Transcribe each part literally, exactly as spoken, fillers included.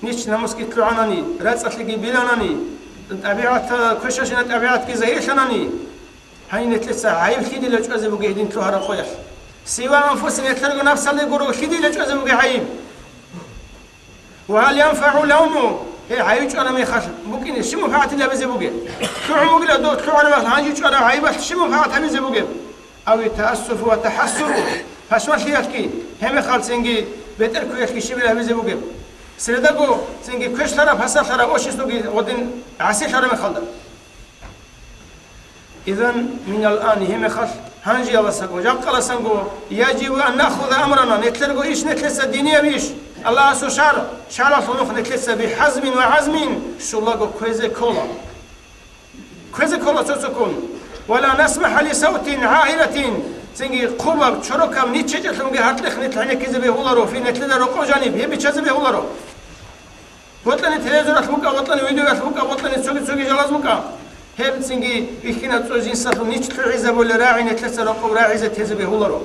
нич намусги лъугӀанани, рацӀцӀалъиги биланани, тӀабигӀатал квешашина тӀабигӀатги загьирлъанани, гьанин нилъеца гӀайиб лъидила чӀвазе бугеб гьедин лъугьараб къоялъ? Сива анфусин, нилъерго напсалде гуро лъидила чӀвазе бугеб гӀайиб? Ва гьал янфагӀу лавму, гьей гӀайиб чӀвараб мехалъ букӀине щиб мунпагӀатил гьабизе бугеб? ЛъугӀун бугила дов лъугӀараб мехалъ, гьанже чӀвараб гӀайибалъ щиб мунпагӀат гьабизе бугеб? Ав таассуфу ва тахӀассуру, пашманлъиялъги, гьеб мехалъ цинги бетӀер кквеялъги щибила гьабизе бугеб? Средаго цинги квешлъараб, пасалъараб, ошисуги гъодин гӀасилъараб мехалда. Изан минал ан, гьеб мехалъ гьанжеялдасаго, жакъалдасанго, яжибу ан нахуза амрана, нилъерго иш, нилъеца динияб иш, Аллагьасул шар, шаралъул нух нилъеца бихӀазмин ва гӀазмин щулаго кквезе ккола. Кквезе ккола цо-цоккун. Ва ла насмахӀа ли савтин гӀагьиратин, цинги хъубаб, чорокаб нич гьечӀелъунги гьаркьихъ нилъ гӀенеккизе бегьуларо, фи, нилъеда рокъов жаниб гьеб биччазе бегьуларо. Бокьани телевизоралъ букӀа, бокьани видеоялъ букӀа, бокьани цоги-цоги жалаз букӀа. Гьеб цинги бихьинаб цо жинсалъул нич лъугӀизабулел рагӀи нилъеца рокъов рагӀизе тезе бегьуларо.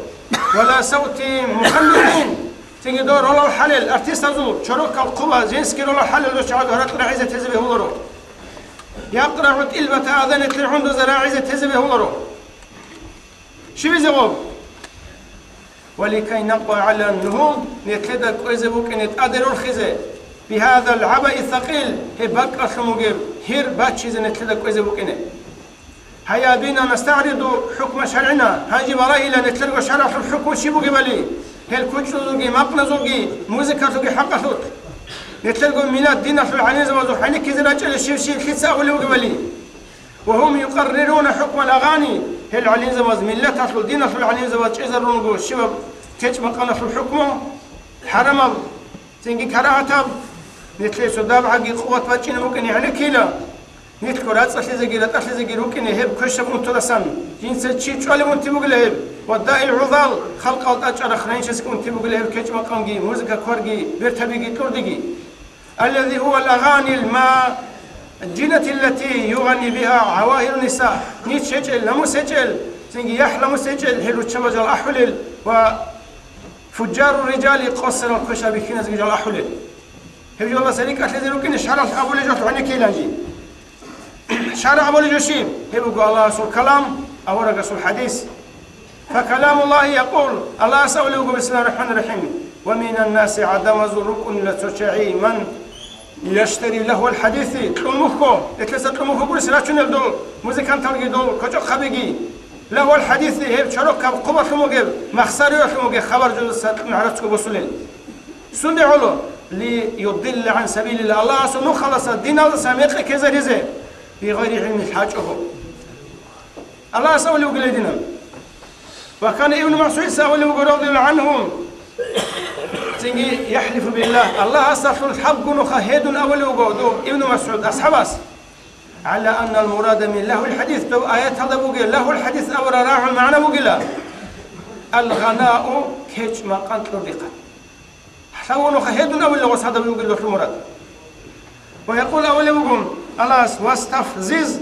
Ва ла савти муханнихин, цинги дов ролал хӀалел, артистазул, чорокал хъуба, женский ролал хӀалел дов чагӀазул гьаракь рагӀизе тезе бегьуларо. ЯкърагӀу тӀилбата азанихъе гӀундуза рагӀизе тезе бегьуларо. Щибизе гъоб? Ва ликай накъва гӀала нугьул, нилъеда кӀвезе букӀине тӀаде рорхизе, бигьадал гӀабаи сакъил, гьеб бакӀалъун бугеб гьир бачизе нилъеда кӀвезе букӀине. Гьайя бина настагӀриду хӀукма шаргӀина, гьанже балагьила нилъерго шаргӀалъул хӀукму щиб бугебали, гьел кучӀдузулги, макъназулги, музыкалъулги хӀакъалъулъ. Нилъерго миллат диналъул гӀалимзабазул хӀалихьизе рачӀила щив-щив лъица абулев вугебали. Ва гьум юкъаррируна хӀукмал агъани, гьел гӀалимзабаз, миллаталъул, диналъул гӀалимзабаз чӀезарун руго щибаб кечӀ-макъаналъул хӀукму, хӀарамаб, цинги карагьатаб, нилъее цо дабгӀаги къуват бачӀине букӀине гӀенеккила, нилъго рацӀцӀалъизеги ратӀалъизеги рукӀине гьеб квешаб унтуласан, жинца чи чӀвалеб унти бугила гьеб, ва даил гӀузал, халкъалда тӀачӀараб хранчесги унти бугила гьеб кечӀ-макъамги, музыка-кварги, бертабиги, кьурдиги. Аллази гьува лагъанил мажинатиллати югъани бигьа гӀавагьирун ниса, нич гьечӀел, намус гьечӀел, цинги яхӀ-намус гьечӀел, гьел руччабазул ахӀулел ва фужжару рижали къосарал квешал бихьиназги жал ахӀулел. Гьеб жолдаса рикӀкӀалъизе рукӀине шаргӀалъ абулеб жо гьанеккиланжи. ШаргӀ абулеб жо щиб? Гьеб буго Аллагьасул калам, аварагасул хӀадис. Факаламуллагьи якъул, Аллагьас абулеб буго, бисмиллагьир рахӀманир рахӀим, ва минан наси, гӀадамазул рукӀунила цо чагӀи, ман яштари лагьвал хӀадиси, кьумухьо, гьелъаса кьумухьо гурис рачунел дол, музыканталги дол, кочӀохъабиги. Лагьвал хӀадиси, гьеб чорокаб хъубалъун бугеб, махсариялъун бугеб хабар жодаса кьун гӀарацго босулел. Сунде гӀоло, ли юдилла гӀан сабилилла, Аллагьасул нухалдаса, диналдаса мекъи ккезаризе, бигъайри гӀилмин, лъачӀого. Аллагьас абулев вугила гьединан. Ва кана Ибну МасгӀудица абулев вуго, радияллагьу гӀангьу, цинги, яхӀлифу биллагь, Аллагьасдалъун лъабго нуха гьедун абулев вуго дов Ибну МасгӀуд асхӀабас, гӀала аннал мурада мин лагьвил хӀадис, дов аяталда бугеб лагьвул хӀадис абураб рагӀул магӀна бугила, ал-гъанау, кечӀ-макъан кьурдихъан. Лъабго нуха гьедун абулев гъос гьадаб вугила досул мурад. Ва якъул, абулев вуго Аллагьас, вастафзиз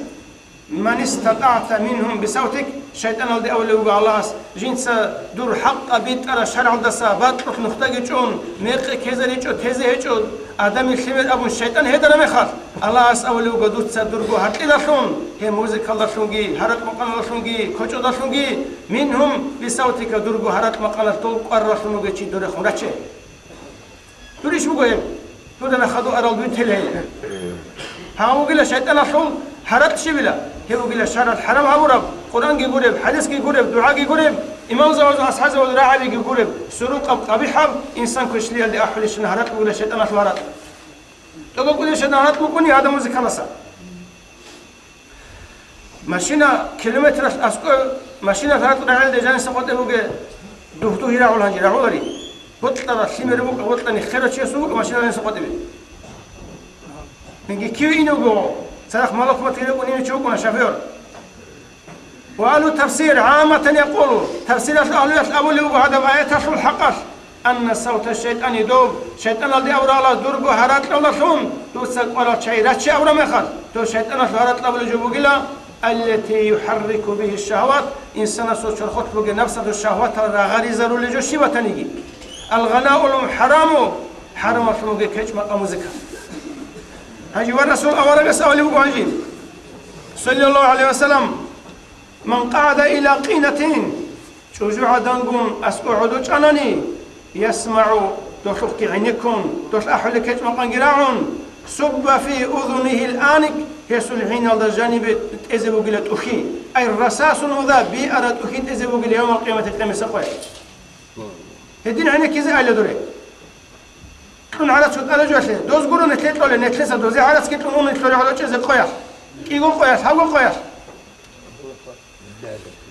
ман истатӀагӀта мингьум бисавтик, шайтӀаналде абулев вуго Аллагьас, жинца дур хӀакъаб битӀараб шаргӀалдаса бакьулъ нухдаги чӀун, мекъи ккезаричӀо, тезе гьечӀо, Адамил лъимер абун шайтӀан гьедараб мехалъ, Аллагьас абулев вуго, дуца дурго гьаркьидалъун, гьеб музыкалдалъунги, гьаракь-макъаналдалъунги, кочӀодалъунги, мингьум бисавтика, дурго гьаракь-макъаналъ дол кӀваралъун вугев чи дурехун раче. Дурищ буго гьеб? Дуда нахъа дуарал дуй тел гьей. Гьаб бугила шайтӀаналъул гьаракь щибила? Гьеб бугила шаргӀалъ хӀарам гьабураб, Къуръанги гуреб, хӀадисги гуреб, дугӀаги гуреб, имамзабазул, асхӀабзабазул рагӀабиги гуреб, сурукъаб, къабихӀаб, инсан квешлъиялде ахӀулебщинаб гьаракь бугила шайтӀаналъул гьаракь. ТӀокӀаб кӀудияв шайтӀан гьаракь букӀуни гьадаб музыкалдаса. Машина километралъ аскӀов машина гьаракь рагӀиялде жаниса къватӀиб бугеб, дугь-дугьи рагӀул гьанже рагӀулари. Бокьараб лъимер букӀа, бокьани херав чиясул букӀа машина жаниса къватӀибе. Гьанже кив ине вуго, цадахъ малахмат гьиракӀун ине чи вукӀуна шофёр. Ва агьлу тафсир гӀамматан якъулу, тафсиралъул агьлуялъ абулеб буго гьадаб аяталъул хӀакъалъ, анна савта шайтӀани, доб шайтӀаналде абурала дурго гьаракьалдалъун дуца кӀварал чагӀи раче абураб мехалъ, доб шайтӀаналъул гьаракь абулеб жо бугила, аллати юхӀаррику бигьи шагьават, инсанасул чорхолъ бугеб напсалъул шагьватал рагъаризарулеб жо щиб батаниги. Ал-гъанаул хӀараму, ХӀарамалъун бугеб кечӀ-макъа, музыка. Гьанже ва Расул аварагас абулеб буго гьанже, саллаллагьу гӀалайгьи ва саллам: «Ман къагӀада иля къинатин», чӀужугӀадангун аскӀо гӀодов чӀанани, «ясмагӀу», долъухъги гӀенеккун, долъ ахӀулеб кечӀ-макъанги рагӀун, «субба фи узунигьил аник», гьесул гӀиналда жанибе тӀезе бугила тӀухьи, ай расасун уза, биара тӀухьи тӀезе бугила явмал къиямати къемиса къоялъ. Гьедин гӀенеккизе айла дуре. Кьун гӀарацго тӀаде жоялъе, доз гуро нилъе кьолеб, нилъеца дозе гӀарацги кьун ун нилъ гӀодов чӀезе къоялъ, кӀиго къоялъ, гьабго къоялъ.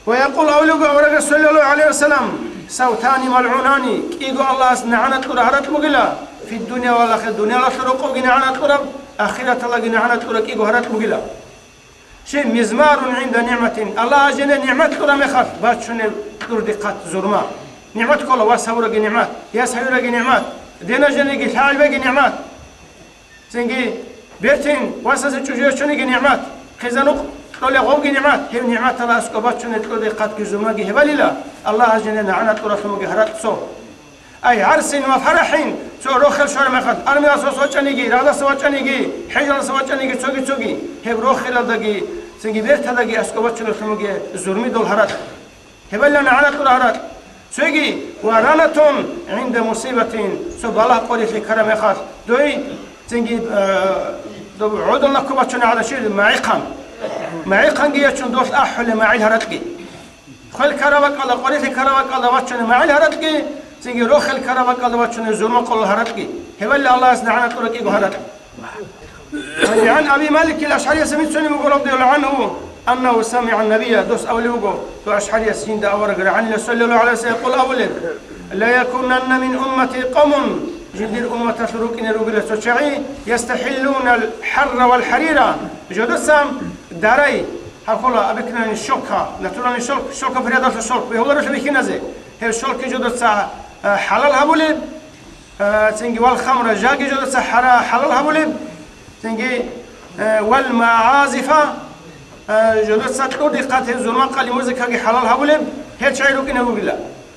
Ва якъул, абулеб буго аварагас, саллаллагьу гӀалайгьи ва саллам: «Савтани малгӀунани», кӀиго Аллагьас нагӀана кьураб гьаракь бугила, «фиддуния вал ахира», дуниялалъул рокъобги нагӀана кьураб, ахираталдаги нагӀана кьураб кӀиго гьаракь бугила. Щай, «мизмарун гӀинда нигӀматин», Аллагьас жене нигӀмат кьураб мехалъ бачунеб кьурдихъат зурма. НигӀмат ккола: вас гьавураги нигӀмат, яс гьавираги нигӀмат, дена жениги лъагӀел беги нигӀмат. Цинги бертин васасе чӀужу ячуниги нигӀмат, хъизанухъ кьолеб гъовги нигӀмат, гьеб нигӀматалда аскӀоб бачунеб кьурдихъатги зурмаги гьебалила, Аллагьас жене нагӀана кьуралъун бугеб гьаракь цо. Ай гӀарсин ва фарахӀин, цо рохел щвараб мехалъ, армиялдаса вачӀаниги, рагъдаса вачӀаниги, хӀежалдаса вачӀаниги, цоги-цоги, гьеб рохелалдаги, цинги берталдаги аскӀоб бачунеблъун бугеб зурмидул гьаракь. Гьеб гьале нагӀана кьураб гьаракь. Цоги: «ва ранатун гӀинда мусибатин», цо балагь къварилъи ккараб мехалъ, дой цинги, э, доб гӀодов лаккун бачунеб гӀадин щиб, магӀихъан. МагӀихъанги ячун долъ ахӀулеб магӀил гьаракьги. Хвел ккараб бакӀалда, къварилъи ккараб бакӀалда бачунеб магӀил гьаракьги, цинги рохел ккараб бакӀалда бачунеб зурма къолол гьаракьги. Гьеб гьале Аллагьас нагӀана кьураб кӀиго гьаракь. Гьанже гӀан Аби Маликил АшгӀарияс бицунеб буго, радияллагьу гӀангьу, аннагьу самигӀа ннабия, дос абулеб буго, дов ашгӀарияс жинда авараг рагӀанила, саллаллагьу гӀалайгьи ва саллам, къул абулеб: «Ла якунанна мин уммати къавмун», жиндир умматалъул рукӀине ругила цо чагӀи, «ястахӀиллунал хӀарра вал хӀарира», жодоца дарай, гьаб ккола обыкновенный щёлка, натуральный щёлк, щёлка природаялъул щёлк, бегьуларелъул бихьиназе, гьеб щёлкги жодоца, а, хӀалал гьабулеб, Э, цинги вал хамра, жаги жодоца хӀара-, хӀалал гьабулеб, цинги, э, вал магӀазифа, э, жодоца кьурдихъат гьеб зурма къали, музыкаги хӀалал гьабулеб, гьел чагӀи рукӀине бугила.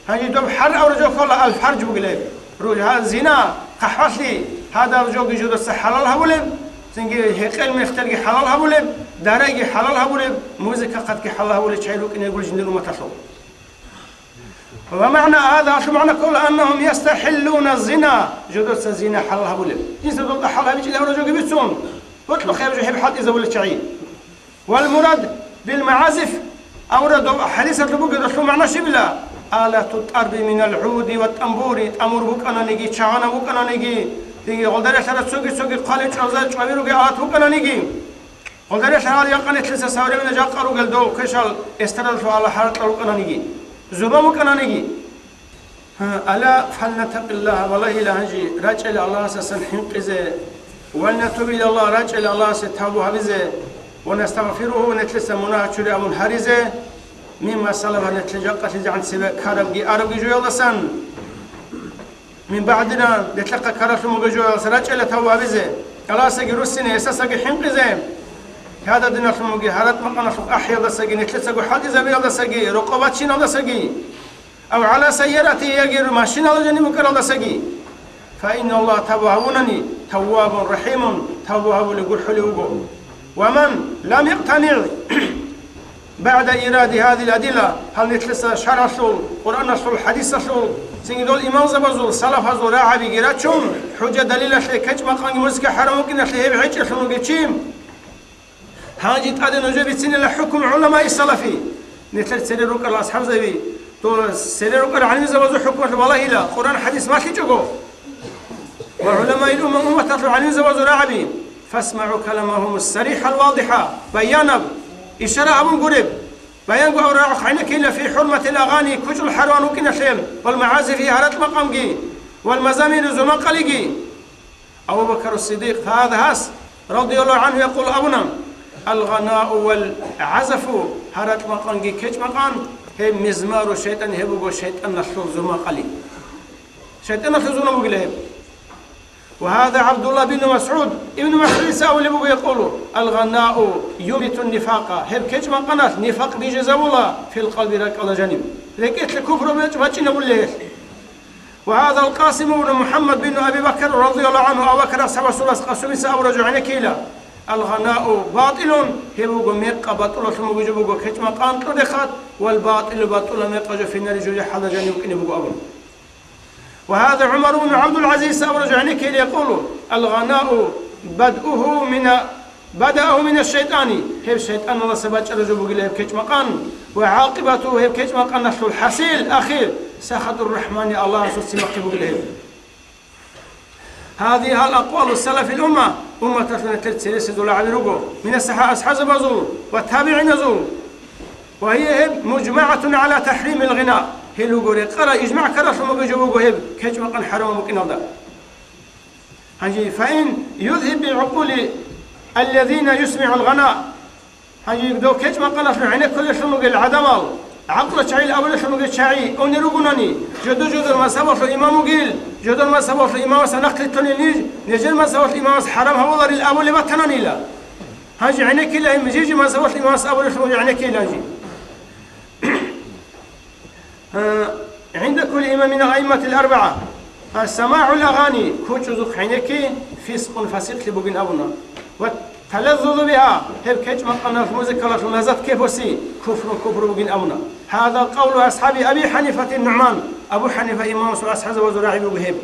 Гьанже доб хӀар авра жо ккола, ал-фарж бугила гьеб. Ру-, гьа, зина, хъахӀбалъи, гьадаб жоги жодоца хӀалал гьабулеб, цинги гьекъел мехтарги хӀалал гьабулеб, дарайги хӀалал гьабулеб, музыкахъатги хӀалал гьабулеб чагӀи рукӀине бугила жиндир умматалъул. Ва магӀна гьада, гьалъул магӀна ккола: «аннагьум ястахӀиллуна зина», жодоца зина хӀалал гьабулеб. Жинца доб хӀалал гьабичӀеб жоги бицун, гьоркьохъеб жо гьеб хӀалтӀизабулел чагӀи. Вал мурад бил магӀазиф, авра доб хӀадисалъул бугеб гьалъул магӀна щибила? Алату тӀарби минал гӀуди ва тӀамбури, тӀамур букӀананиги, чагъана букӀананиги, диги гъолдарелъара цоги-цоги хъвалеб чӀваза-, чӀваби ругел алат букӀананиги. Гъолдарелъ гьал якъа нилъеца современный жакъа ругел дол квешал эстрадалъул алат гьаракьал рукӀананиги, зурма букӀананиги. Гьа, ала фалнаттакъиллагьа, валагьила гьанже рачӀела Аллагьасасан хӀинкъизе, валнатуб илаллагь, рачӀела Аллагьасе тавбу гьабизе, ва настагъфиругьу, нилъеца мунагь чури абун гьаризе, мимма салафа, нилъ жакъалъизегӀан цебе ккарабги арабги жоялдасан. Мин багӀдина, нилъехъа ккаралъун бугеб жоялдаса рачӀела тавбу гьабизе, Аллагьасаги руссине, гьесдасаги хӀинкъизе. Гьадаб диналъун бугеб гьаракь-макъаналъул ахӀиялдасаги, нилъецаго хӀалтӀизабиялдасаги, рокъоб бачиналдасаги, ав гӀала сайярати, яги машинала жаниб букӀаралдасаги. Фа инналлагьа, тавбу гьабунани, таввабун рахӀимун, тавбу гьабулев гурхӀулев вуго. Ва ман лам якътани багӀда иради гьадил адилла, гьал нилъеца шаргӀалъул, Къуръаналъул, хӀадисалъул, цинги дол имамзабазул, салафазул рагӀабиги рачун, хӀужа-далилалъе, кечӀ-макъанги музыка хӀарам вукӀиналъе гьеб гьечӀелъун вугев чи, гьанже тӀаде нужее бицинила хӀукму гӀуламаи салафи, нилъер цере рукӀарал асхӀабзаби, дол цере рукӀарал гӀалимзабазул хӀукмалъ балагьила, Къуръан-хӀадис малъичӀого. Ва гӀуламаил умма, умматалъул гӀалимзабазул рагӀаби, фасмагӀу каламагьум ссарихӀал вадихӀа, баянаб, ишара гьабун гуреб, баянго аврагӀухъ гӀенеккейила фи хӀурматил агъани, кучӀул хӀараван вукӀиналъе, вал магӀазифи, гьаракь-макъамги, вал мазамири, зурмакъалиги. Абу Бакар ас-Сиддикъ, гьадас, радияллагьу гӀангьу, якъул абуна: «Ал-гъанау вал гӀазафу», гьаракь-макъанги кечӀ-макъан, гьеб мизмару шайтӀан, гьеб буго шайтӀаналъул зурмакъали. ШайтӀаналъул зурма бугила гьеб. Ва гьада ГӀабдулла бин МасгӀуд, Ибн МасгӀудица абулеб буго, якъулу: «Ал-гъанау юмбитун нифакъа», гьеб кечӀ-макъаналъ нифакъ бижизабула, фил къалби, ракӀалда жаниб. РекӀелъе куфру бачӀ-, бачӀинабулеб гьелъ. وهذا القاسم بن محمد بن أبي بكر رضي الله عنه, Абу Бакр асхӀаб Расулас Къасумица абураб жо гӀенеккейила: الغناء باطل, гьеб буго мекъа батӀулалъун бугеб жо буго, кечӀ-макъан кьурехъат, والباطل, батӀула мекъа жо في النار, жужахӀалда жанив вукӀине буго абун. وهذا عمر بن عبد العزيز абураб жо гӀенеккейила, يقول: الغناء بدؤه من بدأه من الشيطان, гьеб шайтӀаналдаса бачӀараб жо бугила гьеб кечӀ-макъан, وعاقبته, гьеб кечӀ-макъаналъул хӀасил, ахир, سخط الرحمن, Аллагьасул ццин бахъи бугила гьеб. هذه هل أقوال سلف الأمة, умматалъул нилъер цересезул рагӀаби руго, من الصحابة, асхӀабзабазул ва табигӀиназул. وهي مجمعة على تحريم الغناء, гьел руго рекъараб, ижмагӀ ккаралъун бугеб жо буго гьеб кечӀ-макъан хӀарамаб букӀиналда. Гьанже, فإن يذهب بعقول الذين يسمع الغناء, гьанже дов кечӀ-макъаналъул гӀенеккулелъун ругел гӀадамал, гӀакълу чагӀил абулелъун ругел чагӀи унел ругонани, жодор-жодор мазгьабалъул имам вугил, жодор мазгьабалъул имамас нахълилъунел ниж, нижер мазгьабалъул имамас хӀарам гьавуларил абулеб батананила. Гьанже гӀенеккила гьеб, жижи мазгьабалъул имамас абулелъун гӀенеккила гьанже. Э, عند كل إمام من الأئمة الأربعة, а, سماع الأغاني, кучӀдухъ гӀенекки, فسق, фасикълъи бугин абуна. والتلذذ بها, гьеб кечӀ-макъаналъ, музыкалалъул лаззат кепоси, كفر, куфр бугин абуна. هذا قول أصحاب أبي حنيفة النعمان, Абу ХӀанифа имамасул асхӀабзабазул рагӀи буго гьеб.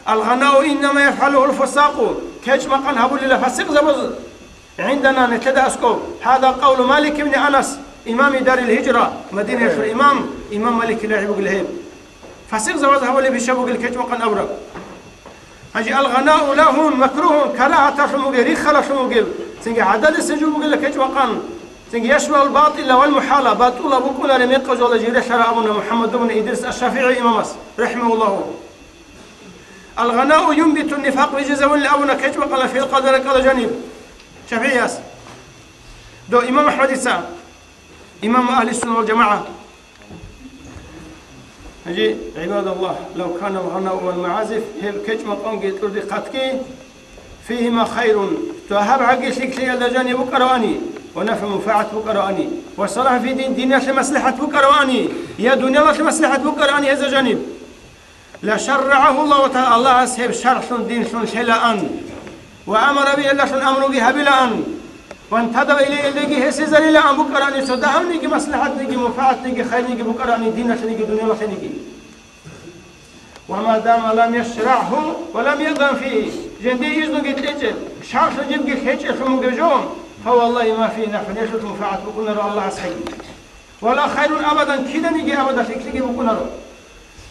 الغناء إنما يفعله الفساق, кечӀ-макъан гьабулила фасикъзабаз. عندنا, нилъеда аскӀоб, هذا قول مالك بن أنس, إمام دار الهجرة, Мадинаялъул имам, имам Маликил рагӀи бугила гьеб. Фасикъзабаз гьабулеб ишаб бугел кечӀ-макъан абураб. Гьанже الغناء لهو مكروه, карагьаталъун бугеб, риххалалъун бугеб, цинги гӀадалиса жо бугила кечӀ-макъан, цинги يشبه الباطل والمحال, батӀула букӀунареб мекъазулда жиб релълъараб абуна МухӀаммад ибн Идрис аш-ШафигӀи имамас, رحمه الله. الغناء ينبت النفاق, бижизабулин абуна кечӀ-макъанал фиркъаялда ракӀалда жаниб, ШафигӀияс. Дов имам АхӀмадица, имам агьлиссунна вал жамагӀа. Гьанже, عباد الله, لو كان الغناء والمعازف, гьеб кечӀ-макъанги кьурдихъатги, فيهما خير, цо гьаб гӀаги лъикӀлъиялда жаниб букӀаравани, ونفع, манфагӀат букӀаравани, وصلاح في الدين, диналъе маслихӀат букӀаравани, я дуниялалъе маслихӀат букӀаравани гьезда жаниб. لشرعه الله تعالى, Аллагьас гьеб шаргӀлъун, динлъун лъелаан, وأمر به, гьелдалъун амруги гьабилаан, وانتدب إليه, гьелдеги гьесизарилаан букӀарани, цо дагьабниги маслихӀатниги, манфагӀатниги, хайрниги букӀарани диналъениги дуниялалъениги. وما دام لم يشرعه ولم يأذن فيه, жиндие изнуги кьечӀеб, шаргӀлъун жибги лъечӀелъун бугеб жо, فوالله ما فيه نفع, гьелъулъ манфагӀат букӀунаро Аллагьас гьаги. ولا خير أبدا, киданиги абадалъ лъикӀлъиги букӀунаро.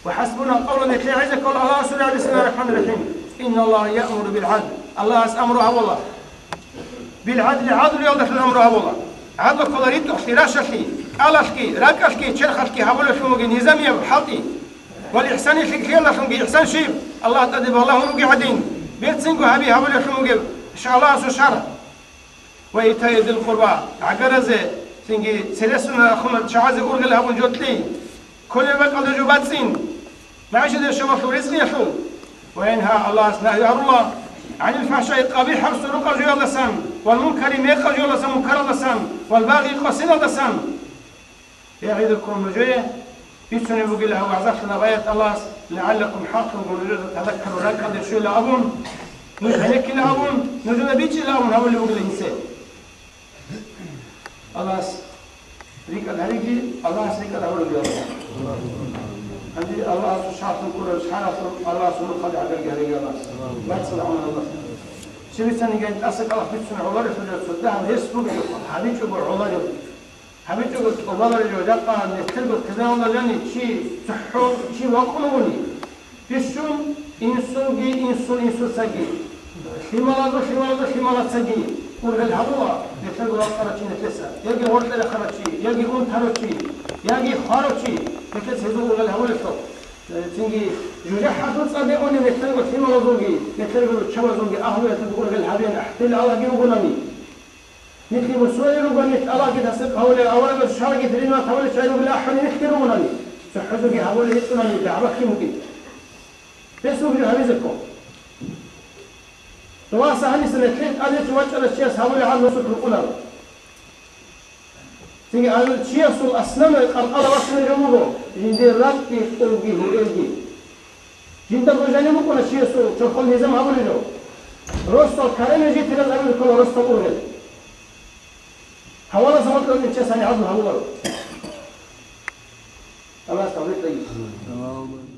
وحسبنا, къавлу нилъее гӀезеккола Аллагьасул рагӀи, بسم الله الرحمن الرحيم. إن الله يأمر بالعدل, Аллагьас амру гьабула. بالعدل, гӀадлуялдалъун амру гьабула. ГӀадлу ккола ритӀухълъи, рашалъи, кӀалалъги, ракӀалъги, черхалъги гьабулелъун бугеб низамияб хӀалтӀи. والإحسان, лъикӀлъиялдалъунги ихсан щиб? Аллагь тӀаде балагьун вугев гӀадин, берцинго гьаби гьабулелъун бугеб, ша-, Аллагьасул шаргӀ. وإيتاء ذي القربى, гӀагаразе, цинги цересуна рахъуна чагӀазе ургъел гьабун жо кьей, кколеб бакӀалда жо бацӀцӀин, магӀишаталъул ризкъиялъул. وينهى, Аллагьас нагью гьарула, عن الفحشاء, къабихӀаб сурукъаб жоялдасан, والمنكر, мекъаб жоялдасан, мункаралдасан, والبغي, къосиналдасан. يعظكم, нужее бицунеб бугила гьаб вагӀзалъун гьаб аят Аллагьас, لعلكم, хӀакълъун нужеда, تذكرون, ракӀалде щвела абун, нуж гӀенеккила абун, нужеда бичӀчӀила абун гьабулеб бугила инсе. Аллагьас рикӀкӀад гьариги, Аллагьас рикӀкӀад гьабураги. Гьанже Аллагьасул шаргӀлъун ккураб шаргӀалъун Аллагьасул нухалде гӀагарги гьариги Аллагьас. БацӀцӀала гӀамал Аллагьас. Щиб бицани гьанже тӀаса кӀалах бицун гӀоларев, цо дагьаб гьес бугеб, гьабичӀого гӀоларев. ГьабичӀого тӀубаларев жо, жакъа нилъерго хъизаналда жани чи цохӀо, чи вакъун вугони. Бищун инсулги, инсул инсуцаги, лъималазул лъималазул лъималацаги ургъел гьабула нилъерго вакъарав чи нилъеца, яги гъоркье рахарав чи, яги унтарав чи, яги хварав чи, нилъеца гьезул ургъел гьабулелъул. Цинги жужахӀалъул цӀаде унев нилъерго лъималазулги, нилъерго руччабазулги агьлуялъул ургъел гьабеян гӀахӀдел Аллагьги вугонани. Нилъ мусулманин ругони, Аллагьги тасдикъ гьавулел, аварагас шаргӀги ринат гьавулел чагӀи ругел ахӀуни нилъги ругонани, цохӀозеги гьабулел гьечӀонани дагӀба кин бугеб? Гьес вугев гьабизехъо. Дугьаса гьаниса нилъее тӀаде вачӀарав чияс гьабулел гьал нусухъ рукӀунаро. Цинги гьанир чиясул основной къаркъала бахъинаб жо буго, жиндир ракӀги, кьурги, гьуэлги. Жинда божани букӀуна чиясул чорхол низам гьабулеб жо. Росдал каренаб житилан абулеб ккола росдал ургъел. Гьавалаз гьабулеб чияс гьаниб гьазул гьабуларо. Аллагьас тавфикъ кьеги.